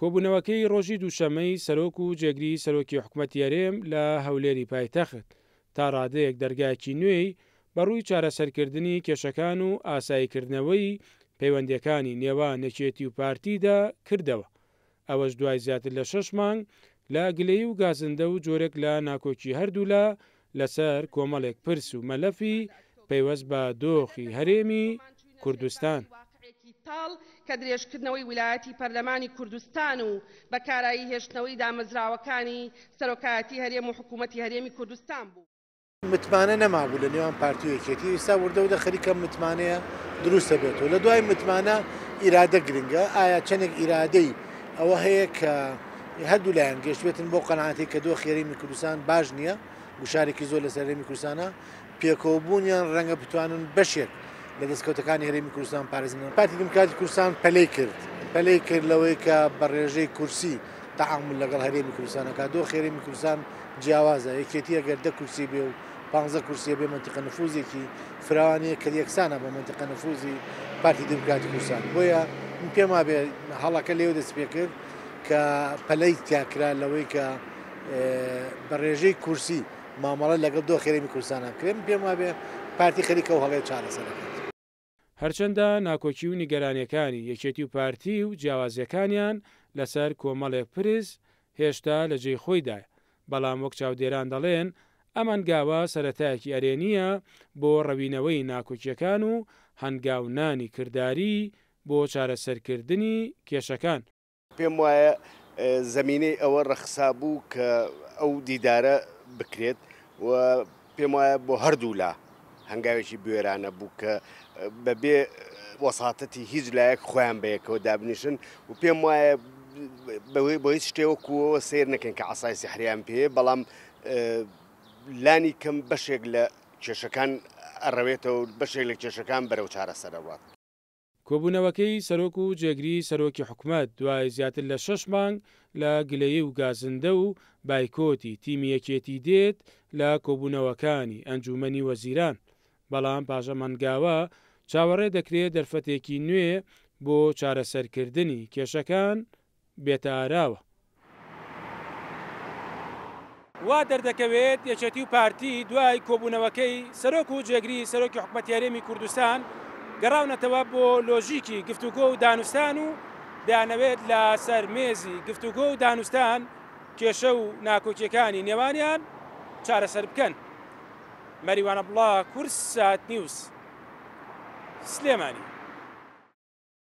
کۆبوونەوەکەی ڕۆژی دووشەممەی سەرۆک و جێگری سەرۆکی حکومەتی هەرێم لە هەولێری پایتەخت، تا ڕادەیەک دەرگایەکی نوێی بەڕووی چارەسەرکردنی کێشەکان و ئاساییکردنەوەی پەیوەندییەکانی نێوان یەکێتی و پارتیدا کردەوە، ئەوەش دوای زیاتر لە شەش مانگ لە گلەیی و گازندە و جۆرێک لە ناکۆکی هەردوولا لەسەر کۆمەڵێک پرس و مەلەفی پەیوەست بە دۆخی هەرێمی کوردستان. تاڵ کە درێژکردنەوەی ویلایەتی پەرلەمانی کوردستان و بە کارایی هێشتنەوەی دامەزراوەکانی سەرۆکایەتی هەرێم و حکوومەتی هەرێمی کوردستان بوو. متمانە نەمابوو لە نێوان پارتی و یەکێتی، ئیستا وردە وردە خەریکە متمانەیە دروست دەبێتەوە. لە دوای متمانە ئیرادە گرنگە، ئایا چەندێک ئیرادەی ئەوە هەیە کە هەردوو لایەن گەشتبێتن بۆ قەناعەتی کە دۆخی هەرێمی کوردستان باش نییە، گوشارێکی زۆر لەسەر هەرێمی کوردستانە، پێکەوەبوونیان ڕەنگە بتوانن بەشێک لە دەستکەوتەکانی هەرێمی کوردستان پارێزن. پارتی دیموکراتی کوردستان پەلەی کرد، پەلەی کرد لەوەی کە بە ڕێژەی کورسی تەعامول لەگەڵ هەرێمی کوردستان ئەکات. دۆخی هەرێمی کوردستان جیاوازە، یەکێتی ئەگەر دە کورسی بێ و پانزە کورسیە بێ مەنتیقە نفوزێکی فراوانیە کە یەکسانە بە مەنتیقە نفوزی پارتی دیموکراتی کوردستان. بۆیە من پێم وابێ هەڵەکە لێوە دەست پێ کرد کە پەلەی تیا کرا لەوەی کە بە ڕێژەی کورسی مامەڵە لەگەڵ دۆخی هەرێمی کوردستان بکرێت. من پێم وابێ پارتی خەریکە ئەو هەڵەیە چارەسەر دەکات. هەرچەندە ناکۆکی و نیگەرانیەکانی یەکێتی و پارتی و جیاوازیەکانیان لەسەر کۆمەڵێک پرس هێشتا لە جێی خۆیدایە، بەڵام وەک چاودێران دەڵێن ئەم هەنگاوە سەرەتایەکی ئەرێنییە بۆ ڕەوینەوەی ناکۆکیەکان و هەنگاونانی کرداری بۆ چارەسەرکردنی کێشەکان. پێم وایە زەمینەی ئەوە ڕەخسابوو کە ئەو دیدارە بکرێت و پێم وایە بۆ هەردوولا هەنگاوێکی بوێرانە بوو کە بەبێ وەساتەتی هیچ لایەک خۆیان بەیەکەوە دابنیشن و پێم وایە بەوەی بۆ هیچ شتێ وەکوەوە سیر نەکەن کە عسای سیحریان پێ بەڵام لانی کەم بەشێک لە کێشەکان ئەڕەوێتەوە بەشێک لە کێشەکان بەرەو چارەسەرەوات. کۆبوونەوەکەی سەرۆک و جێگری سەرۆکی حکومەت دوای زیاتر لە شەش مانگ لە گلەیی و گازندە و بایکۆتی تیمی یەکێتی دێت لە کۆبوونەوەکانی ئەنجوومەنی وەزیران، بەڵام پاش ئەم هەنگاوە چاوەڕێ دەکرێت دەرفەتێکی نوێ بۆ چارەسەرکردنی کێشەکان بێتە ئاراوە. وا دەردەکەوێت یەکێتی و پارتی دوای کۆبوونەوەکەی سەرۆک و جێگری سەرۆکی حکومەتی هەرێمی کوردستان گەڕاونەتەوە بۆ لۆژیکی گفتوگۆ و دانوستان و دەیانەوێت لە سەر مێزی گفتوگۆ و دانوستان کێشە و ناکۆکیەکانی نێوانیان چارەسەر بکەن. مەریوان عەبدوڵا، کوردسات نیوز، سلێمانی.